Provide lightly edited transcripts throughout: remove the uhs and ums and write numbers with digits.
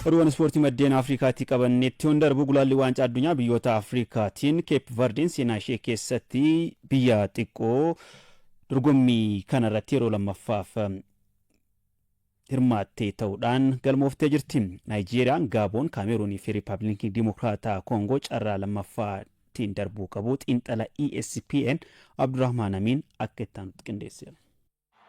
Oduuwwan ispoortii maddeen Afrikaatti qabannetti yoon darbu, gulaalli waancaa addunyaa biyyoota Afrikaatiin Keep Verdeen seenaa ishee keessatti biyya xiqqoo dorgommii kanarratti yeroo lammaffaaf hirmaattee ta'uudhaan galmooftee jirti. Naayijeeriyaan, Gaaboon, Kaameruunii fi Riippaabilikii Dimokiraataa Koongoo carraa lammaffaatiin darbuu qabu. Xiinxala ESPN Abdurrahmaan Amiin akka itti aanutti qindeesseera.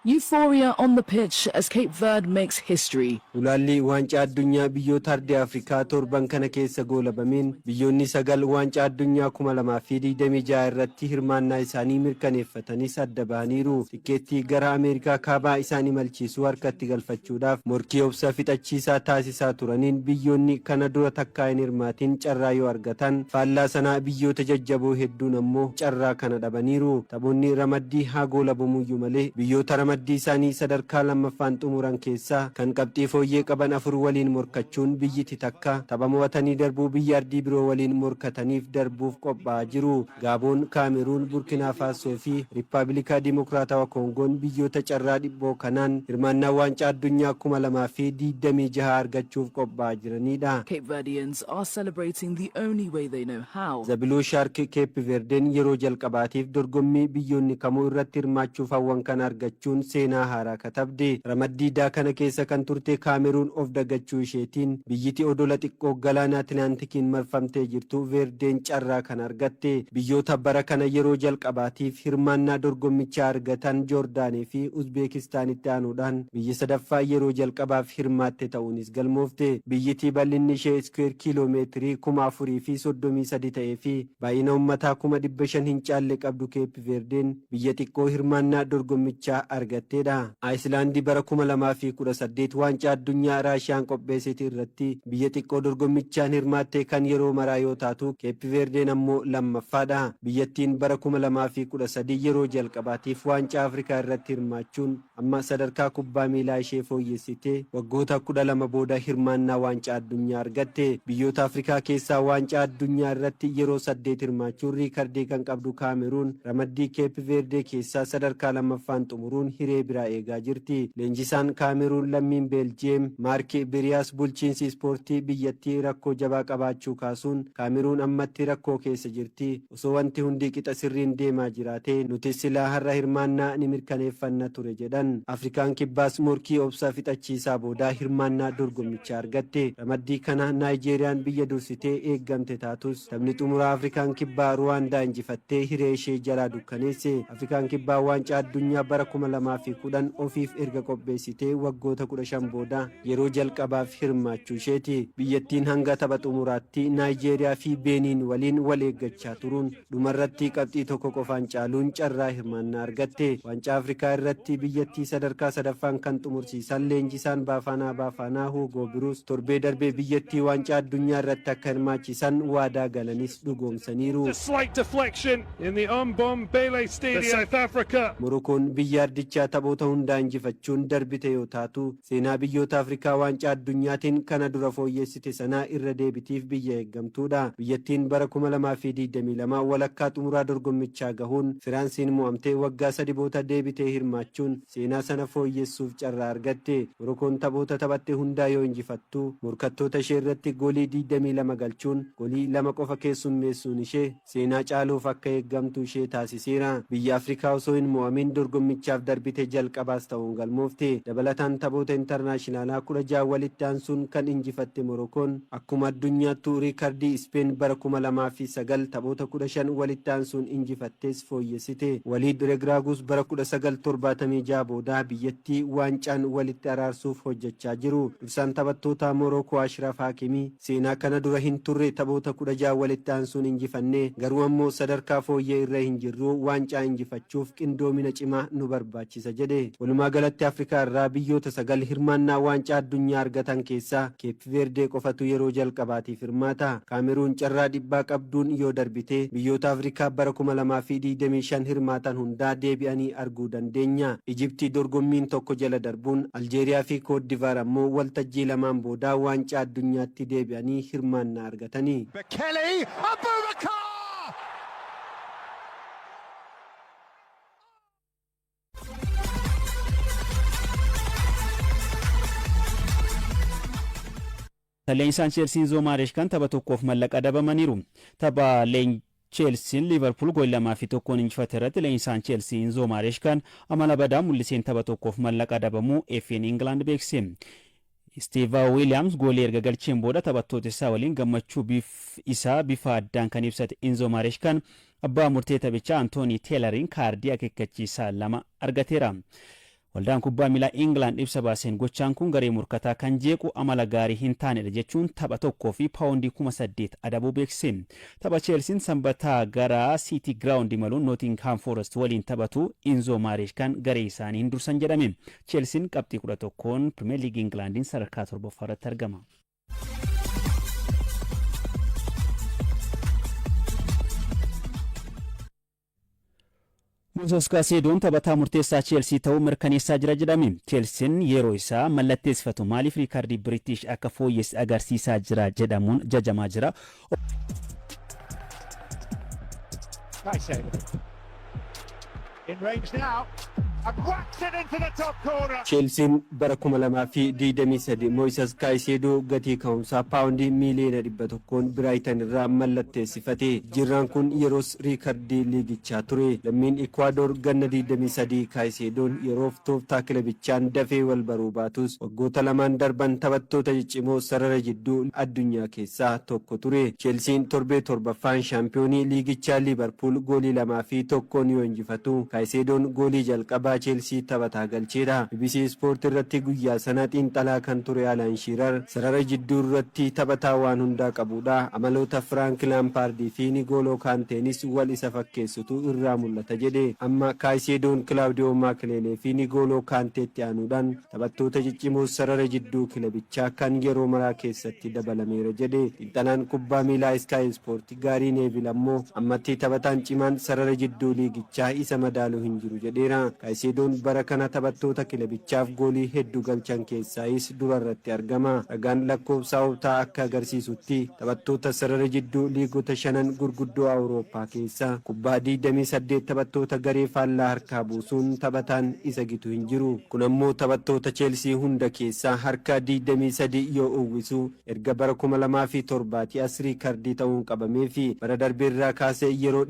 Euphoria on the pitch as Cape Verde makes history. Gulaalli waancaa addunyaa biyyoota ardii Afrikaa torban kana keessa goolabameen biyyoonni sagal waancaa addunyaa 2026 irratti hirmaannaa isaanii mirkaneeffatanis adda bahaniiru. Tikkeettii gara Ameerikaa Kaabaa isaan imalchiisuu harkatti galfachuudhaaf morkii obsa fixachiisaa taasisaa turaniin biyyoonni kana dura takkaa hin hirmaatin carraa yoo argatan, faallaa sanaa biyyoota jajjaboo hedduun ammoo carraa kana dhabaniiru. Taphoonni ramaddii haa goolabamuyyuu malee biyyoota ramaddii isaanii sadarkaa lammaffaan xumuran keessaa kan qabxii fooyyee qaban afur waliin morkachuun biyyiti takka tapha mo'atanii darbuu biyya ardii biroo waliin morkataniif darbuuf qophaa'aa jiru. Gaaboon, Kaameruun, Burkinaa Faasoo fi Riippaabilika Dimokiraatawa Koongoon biyyoota carraa dhiphoo kanaan hirmaannaa waancaa addunyaa 2026 argachuuf qophaa'aa jiranidha. Cape Verdeans are celebrating the only way they know how. The Blue Shark Keep Verdeen yeroo jalqabaatiif dorgommii biyyoonni kamuu irratti hirmaachuuf hawwan kana argachuun seenaa haaraa katabde. Ramaddii daa kana keessa kan turte Kaameruun of dagachuu isheetiin biyyiti odola xiqqoo galaana Atlaantikiin marfamtee jirtu Verdeen carraa kana argatte. Biyyoota bara kana yeroo jalqabaatiif hirmaannaa dorgommichaa argatan Joordaanii fi Uzbeekistaanitti aanuudhaan biyya sadaffaa yeroo jalqabaaf hirmaatte ta'uunis galmoofte. Biyyitii bal'inni ishee iskuweer kiiloomeetirii 4,033 ta'ee fi baay'ina uummataa 500,000 hin caalle qabdu Keep Verdeen biyya xiqqoo hirmaannaa dorgommichaa argatteedha. Aayislaandii bara 2018 waancaa addunyaa Raashiyaan qopheessite irratti biyya xiqqoo dorgommichaan hirmaatte kan yeroo maraa yoo taatu, Keep Verdeen ammoo lammaffaadha. Biyyattiin bara 2013 yeroo jalqabaatiif waancaa Afrikaa irratti hirmaachuun amma sadarkaa kubbaa miilaa ishee fooyyessitee waggoota 12 booda hirmaannaa waancaa addunyaa argatte. Biyyoota Afrikaa keessaa waancaa addunyaa irratti yeroo saddeet hirmaachuun riikardii kan qabdu Kaameruun ramaddii Keep Verdee keessaa sadarkaa lammaffaan xumuruun hiree biraa eegaa jirti. Leenjisaan Kaameruun lammiin Beeljiyeem Maarki Biriyaas bulchiinsi ispoortii biyyattii rakkoo jabaa qabaachuu kaasuun, Kaameruun ammatti rakkoo keessa jirti. Osoo wanti hundi qixa sirriin deemaa jiraate nuti silaa har'a hirmaannaa ni mirkaneeffanna ture jedhan. Afrikaan Kibbaas morkii obsa fixachiisaa boodaa hirmaannaa dorgommichaa argatte. Ramaddii kana Naayijeeriyaan biyya dursitee eeggamte taatus, taphni xumuraa Afrikaan Kibbaa Ruwaandaa injifattee hiree ishee jalaa dukkaneesse. Afrikaan Kibbaa waancaa addunyaa bara 2010 ofiif erga qopheessitee waggoota 15 booda yeroo jalqabaaf hirmaachuu isheeti. Biyyattiin hanga tapha xumuraatti Naayijeeriyaa fi Beeniin waliin wal eeggachaa turuun dhumarratti qabxii tokko qofaan caaluun carraa hirmaannaa argatte. Waancaa Afrikaa irratti biyyattii sadarkaa sadaffaan kan xumursiisan leenjisaan Baafaanaa Baafaanaa Huugoo Biruus torbee darbee biyyattii waancaa addunyaa irratti akka hirmaachisan waadaa galanis dhugoomsaniiru. A slight deflection in the Mbombela Stadium, South Africa. Morokoon biyya ardichaa taphoota hundaa injifachuun darbite yoo taatu, seenaa biyyoota Afrikaa waancaa addunyaatiin kana dura fooyyessite sanaa irra deebitiif biyya eeggamtuudha. Biyyattiin bara 2022 walakkaa xumuraa dorgommichaa gahuun Firaansiin mo'amtee waggaa 3 booda deebitee hirmaachuun seenaa sana fooyyessuuf carraa argatte. Morokoon taphoota taphatte hundaa yoo injifattu, morkattoota ishee irratti goolii 22 galchuun goolii lama qofa keessummeessuun ishee seenaa caaluuf akka eeggamtu ishee taasiseera. Biyya Afrikaa osoo hin mo'amin dorgommichaaf darbite jalqabaas ta'uun galmoofte. Dabalataan taphoota intarnaashinaalaa 16 walitti aansuun kan injifatte Morokoon akkuma addunyaattuu riikardii Ispeen bara 2009 taphoota 15 walitti aansuun injifattes fooyyessite. Waliid Regraagus bara 1976 booda biyyattii waancaan walitti araarsuuf hojjechaa jiru. Dursaan taphattoota Morokoo Ashraf Hakimii seenaa kana dura hin turre taphoota 16 walitti aansuun injifannee, garuu ammoo sadarkaa fooyyee irra hin jirru, waancaa injifachuuf qindoomina cimaa nu barbaachisa jedhe. Walumaa galatti Afrikaa irraa biyyoota sagal hirmaannaa waancaa addunyaa argatan keessaa Keep Verdee qofatu yeroo jalqabaatiif hirmaata. Kaameruun carraa dhibbaa qabduun yoo darbite biyyoota Afrikaa bara 2025 hirmaatan hundaa deebi'anii arguu dandeenya. Ijiptii dorgommiin tokko jala darbuun, Aljeeriyaa fi Kootdivaar ammoo waltajjii lamaan boodaa waancaa addunyaatti deebi'anii hirmaannaa argatani. Bekele Abubakar! Leenjisaan Cheelsiin Enzo Maareeshkaan tapha tokkoof mallaqa adabamaniiru. Tapha Cheelsiin Liivarpuul goolii 2-1 injifate irratti leenjisaan Cheelsii Enzo Maareeshkaan amala badaa mul'iseen tapha tokkoof mallaqa adabamuu FA'n Ingilaand beeksise. Isteevaa Wiiliyaams goolii erga galcheen booda taphattoota isaa waliin gammachuu isaa bifa addaan kan ibsate Enzo Maareeshkaan abbaa murtee taphichaa Antoonii Teelariin kaardii akeekkachiisaa lama argateera. Waldaan kubbaa miilaa Ingilaand ibsa baaseen gochaan kun garee morkataa kan jeequ amala gaarii hin taanedha jechuun tapha tokkoo fi paawundii 8,000 adabuu beeksise. Tapha Cheelsiin Sanbataa gara Siitii Giraawundi imaluun Nootingham Forest waliin taphatu Inzoo Maareeshkaan garee isaanii hin dursan jedhame. Cheelsiin qabxii 11n Pirimeer Liigii Ingilaandiin sadarkaa torbaffaa irratti argama. Moises Kaaseedoon taphataa murteessaa Cheelsii ta'uu mirkaneessaa jira jedhame. Cheelsiin yeroo isaa mallatteessifatu maaliif riikardii Biriitish akka fooyyesse agarsiisaa jira jedhamuun jajamaa jira. Caicedo. In range now. And whacks it into the top corner. Cheelsiin bara 2023 Moisas Kaayiseedoo gatii ka'umsaa paawundii miiliyoona 100n Biraayitan irraa mallatteessifate. Jirraan kun yeroos riikardii liigichaa ture. Lammiin Ikwaador ganna 23 Kaayiseedoon yeroof tooftaa kilabichaan dafee wal baruu baatus, waggoota lamaan darban taphattoota ciccimoo sarara jidduu addunyaa keessaa tokko ture. Cheelsiin torbee torbaffaan shaampiyoonii liigichaa Liivarpuul goolii 2-1n yoo injifatu, Kaayiseedoon goolii jalqabaa Cheelsii taphataa galcheedha. BBC Sport irratti guyyaa sana xiinxalaa kan ture Alaan Shiirar sarara jidduu irratti taphataa waan hundaa qabudha. Amaloota Firaank Laampaardii fi Nigooloo Kaanteenis wal isa fakkeessutu irraa mul'ata jedhe. Amma Kaayiseedoon Kilaawudiyoo Maakeleelee fi Nigooloo Kaanteetti aanuudhaan taphattoota ciccimoo sarara jidduu kilabichaa kan yeroo maraa keessatti dabalameera jedhe. Xiinxalaan kubbaa miilaa Sky Sport Gaarii Neevil ammoo ammatti taphataan cimaan sarara jidduu liigichaa isa madaalu hin jiru jedheera. Kaayiseedoon bara kana taphattoota kilabichaaf goolii hedduu galchan keessaayis durarratti argama. Ragaan lakkoofsa Optaa akka agarsiisutti, taphattoota sarara jidduu liigota shanan gurguddoo Awurooppaa keessaa kubbaa 28 taphattoota garee faallaa harkaa buusuun taphataan isa gitu hin jiru. Kun ammoo taphattoota Cheelsii hunda keessaa harka 23 yoo uwwisu, erga bara 2007 as riikardii ta'uun qabamee fi bara darbeerraa kaasee yeroo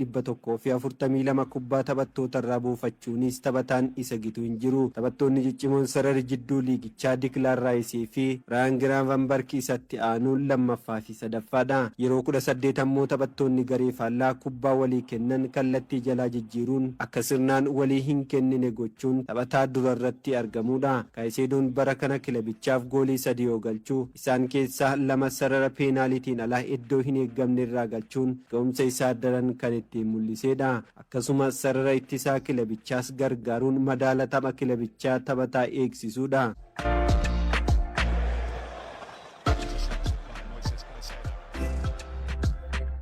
142 kubbaa taphattoota irraa buufachuunis taphataan isa gitu hin jiru. Taphattoonni ciccimoon sarara jidduu liigichaa Dikilaan Raayisii fi Raayaan Giraavanbark isatti aanuun lammaffaa fi sadaffaadha. Yeroo 18 ammoo taphattoonni garee faallaa kubbaa walii kennan kallattii jalaa jijjiiruun akka sirnaan walii hin kennine gochuun taphataa durarratti argamudha. Kaayiseedoon bara kana kilabichaaf goolii sadi yoo galchu, isaan keessaa lama sarara peenaalitiin alaa iddoo hin eeggamne irraa galchuun ga'umsa isaa daran kan ittiin mul'isedha. Akkasuma sarara ittisaa kilabichaas gargaaruun madaala tapha kilabichaa taphataa eegsisuudha. Moises Caicedo.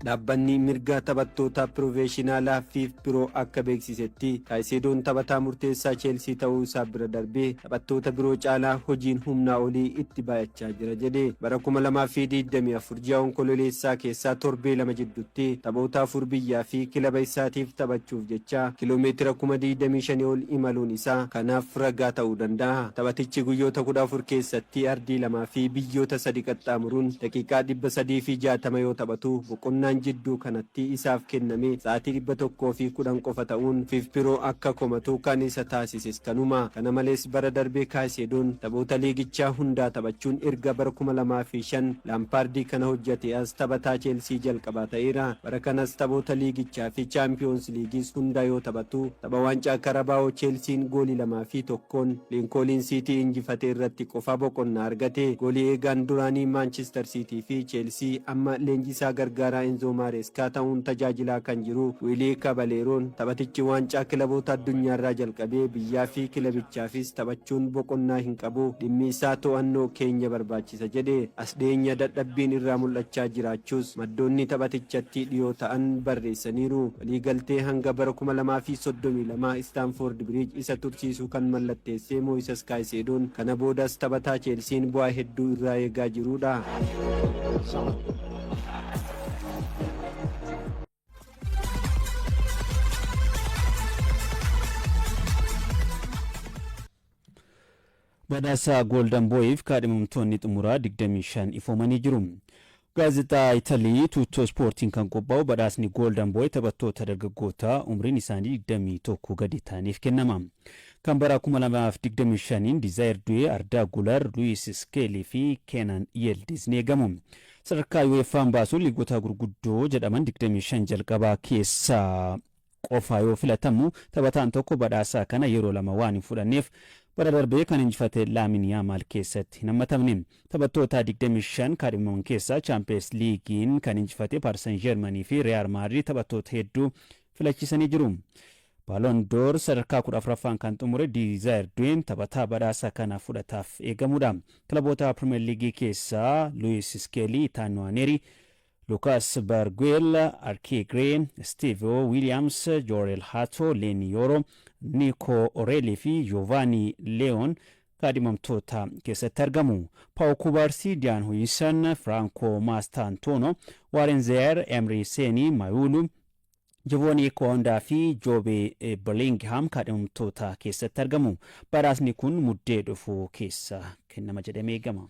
Dhaabbanni mirga taphattoota piroofeeshinaalaa FIFPro akka beeksisetti, Kaayiseedoon taphataa murteessaa Cheelsii ta'uu isaa bira darbee taphattoota biroo caalaa hojiin humnaa olii itti baay'achaa jira jedhe. Bara 2024 ji'a Onkololeessaa keessaa torbee 2 jidduutti taphoota afur biyyaa fi kilaba isaatiif taphachuuf jecha kiloomeetira 25,000 ol imaluun isaa kanaaf ragaa ta'uu danda'a. Taphatichi guyyoota 14 keessatti ardii lamaa fi biyyoota sadi qaxxaamuruun daqiiqaa 360 yoo taphatu, boqonnaan jidduu kanatti isaaf kenname sa'aatii 110 qofa ta'uun FIFPro akka komatu kan isa taasises kanuma. Kana malees bara darbee Kaayiseedoon taphoota liigichaa hundaa taphachuun erga bara 2005 Laampaardii kana hojjate as taphataa Cheelsii jalqabaa ta'eera. Bara kanas taphoota liigichaa fi Chaampiyoons Liigiis hundaa yoo taphatu, tapha waancaa Karabaa'oo Cheelsiin goolii 2-1n Liinkooliin Siitii injifate irratti qofa boqonnaa argate. Goolii eegaan duraanii Maanchister Siitii fi Cheelsii, amma leenjisaa gargaaraa Enzoo Maareeskaa ta'uun tajaajilaa kan jiru Wiilii Kabaleeroon, taphatichi waancaa kilaboota addunyaarraa jalqabee biyyaa fi kilabichaafis taphachuun boqonnaa hin qabu, dhimmi isaa to'annoo keenya barbaachisa jedhe. As dhiyeenya dadhabbiin irraa mul'achaa jiraachuus maddoonni taphatichatti dhiyoo ta'an barreessaniiru. Waliigaltee hanga bara 2032 Istaanfoord Biriij isa tursiisu kan mallatteessee Mooyisas Kaayiseedoon kana boodas taphataa Cheelsiin bu'aa hedduu irraa eegaa jirudha. Salah. Badhaasa Golden Boyiif kaadhimamtoonni xumuraa 25 ifoomanii jiru. Gaazexaa Italii Tuuttoo Ispoortiin kan qophaa'u badhaasni Golden Boy taphattoota dargaggootaa umriin isaanii 21 gadi ta'aniif kennama. Kan bara 2025 Dizaayir Du'ee, Ardaa Gular, Luwis Skeelii fi Keenan Yildiz ni eegamu. Sadarkaa UEFA'n baasuun liigota gurguddoo jedhaman 25 jalqabaa keessaa qofaa yoo filatamu, taphataan tokko badhaasa kana yeroo lama waan hin fudhanneef bara darbee kan injifate Laamin Yaamaal keessatti hin hammatamne. Taphattoota 25 kaadhimaman keessaa Chaampiyeens Liigiin kan injifate Paris Saint-Germain fi Real Madrid taphattoota hedduu filachiisanii jiru. Ballon d'Or sadarkaa 14ffaan kan xumure Dizaayir Du'een taphataa badhaasa kana fudhataaf eegamudha. Kilaboota Pirimeer Liigii keessaa Luwis Skeelii, Itaan Nwaaneeri, Lukaas Barguel, Arkee Grey, Steve Williams, Jorel Hato, Leny Yoro, Nico O'Reilly fi Giovanni Leon kaadhimamtoota keessatti argamu. Pau Kubarsii, Diyaan Huyinsan, Franco Mastantuono, Warren Zaire Emery, Seni Mayulu, Giovanni Koondaa fi Joobe Bellingham kaadhimamtoota keessatti argamu. Badhaasni kun Muddee dhufu keessa kennama jedhamee eegama.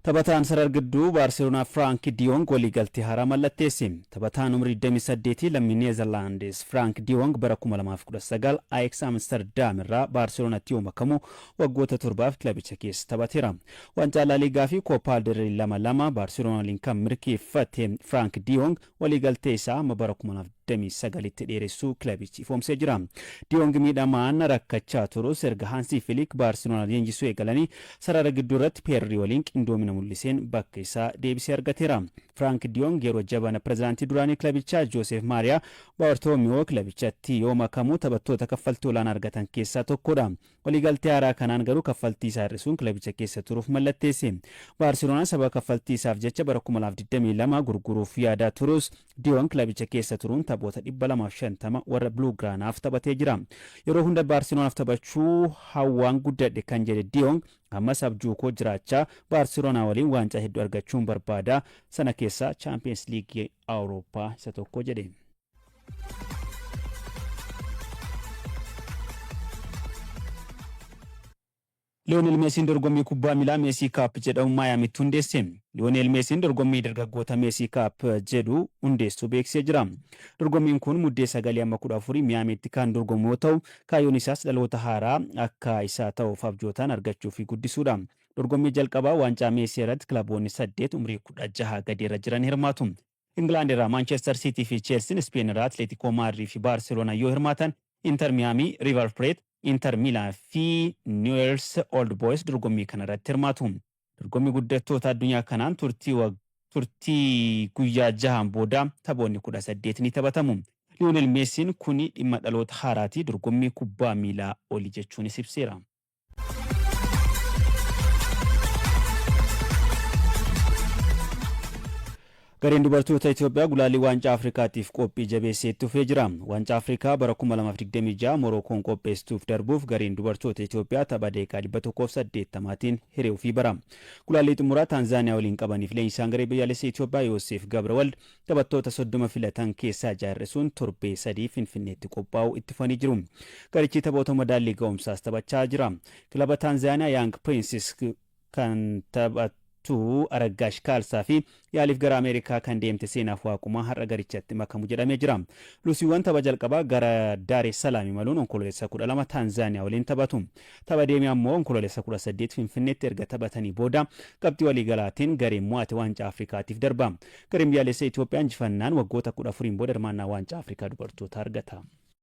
Taphataan sarar gidduu Baarseloonaa Firaank Diyoong waliigaltee haaraa mallatteesse. Taphataan umurii 28 lammii Neezerlaandis Firaank Diyoong bara 2019 Ajax Amsterdam irraa Baarseloonatti yoo makamu waggoota 7f kilabicha keessa taphateera. Waancaa Laaliigaa fi Koopaa del Rey lama lama Baarseloonaa waliin kan mirkeeffate Firaank Diyoong waliigaltee isaa amma bara 2029tti dheeressuu kilabichi ifoomsee jira. Diyoong miidhamaan rakkachaa turus, erga Haansii Filik Baarseloonaa leenjisuu eegalanii sarara gidduu irratti Peerrii waliin qindoomina mul'iseen bakka isaa deebisee argateera. Firaank Diyoong yeroo jabana pirezidaantii duraanii kilabichaa Jooseef Maariyaa Baartoomiyoo kilabichatti yoo makamu taphattoota kaffaltii olaanaa argatan keessaa tokkodha. Waliigaltee haaraa kanaan garuu kaffaltii isaa hir'isuun kilabicha keessa turuuf mallatteesse. Baarseloonaan sababa kaffaltii isaaf jecha bara 2022 gurguruuf yaadaa turus, Diyoong kilabicha keessa turuun taphoota 250 warra Bluegranaaf taphatee jira. "Yeroo hunda Baarseloonaaf taphachuu hawwaan guddadhe" kan jedhe Diyoong, "ammas abjuu koo jiraachaa Baarseloonaa waliin waancaa hedduu argachuun barbaada. Sana keessaa Chaampiyeens Liigii Awurooppaa isa tokko" jedhe. Liyoonel Meesiin dorgommii kubbaa miilaa Meesii Kaap jedhamu Maayaamitti hundeesse. Liyoonel Meesiin dorgommii dargaggoota Meesii Kaap jedhu hundeessuu beeksisee jira. Dorgommiin kun Muddee 9 amma 14 Miyaamiitti kan dorgomu yoo ta'u, kaayyoon isaas dhaloota haaraa akka isaa ta'uuf abjootaan argachuu fi guddisuudha. Dorgommii jalqabaa waancaa Meesii irratti kilaboonni 8 umrii 16 gadi irra jiran hirmaatu. Ingilaand irraa Maanchestar Siitii fi Cheelsiin, Ispeen irraa Atileetikoo Maadrii fi Baarseloonaa yoo hirmaatan, Inter Miyaamii, Riivar Pileet, Inter Miilaan fi Niwels Old Boys dorgommii kana irratti hirmaatu. Dorgommii guddattoota addunyaa kanaan turtii guyyaa jahaan booda taphoonni 18 ni taphatamu. Liyoonel Meesiin "Kuni dhimma dhaloota haaraati, dorgommii kubbaa miilaa oli" jechuunis ibseera. Gareen dubartoota Itoophiyaa gulaalii Waancaa Afrikaatiif qophii jabeessee itti fufee jira. Waancaa Afrikaa bara 2026 Morookoon qopheessituuf darbuuf gareen dubartoota Itoophiyaa tapha daqiiqaa 180tiin hiree ofii bara. Gulaalii xumuraa Taanzaaniyaa waliin qabaniif leenjisaan garee biyyaalessa Itoophiyaa Yoosef Gabrawald taphattoota 30 filatan keessaa ja'a hir'isuun torbee 3 Finfinneetti qophaa'uu itti fufanii jiru. Garichi taphoota madaallii ga'umsaas taphachaa jira. Kilaba Taanzaaniyaa Young Princes kan taphattu Araggaash Kaalsaa fi yaaliif gara Ameerikaa kan deemte Seenaaf Waaqumaa har'a garichatti makamu jedhamee jira. Luusiiwwan tapha jalqabaa gara Daar es Salaam imaluun Onkoloolessa 12 Taanzaaniyaa waliin taphatu. Tapha deemee ammoo Onkoloolessa 18 Finfinneetti erga taphatanii booda qabxii waliigalaatiin gareen mo'ate Waancaa Afrikaatiif darba. Gareen biyyaalessa Itoophiyaa injifannaan waggoota 14n booda hirmaannaa Waancaa Afrikaa dubartootaa argata.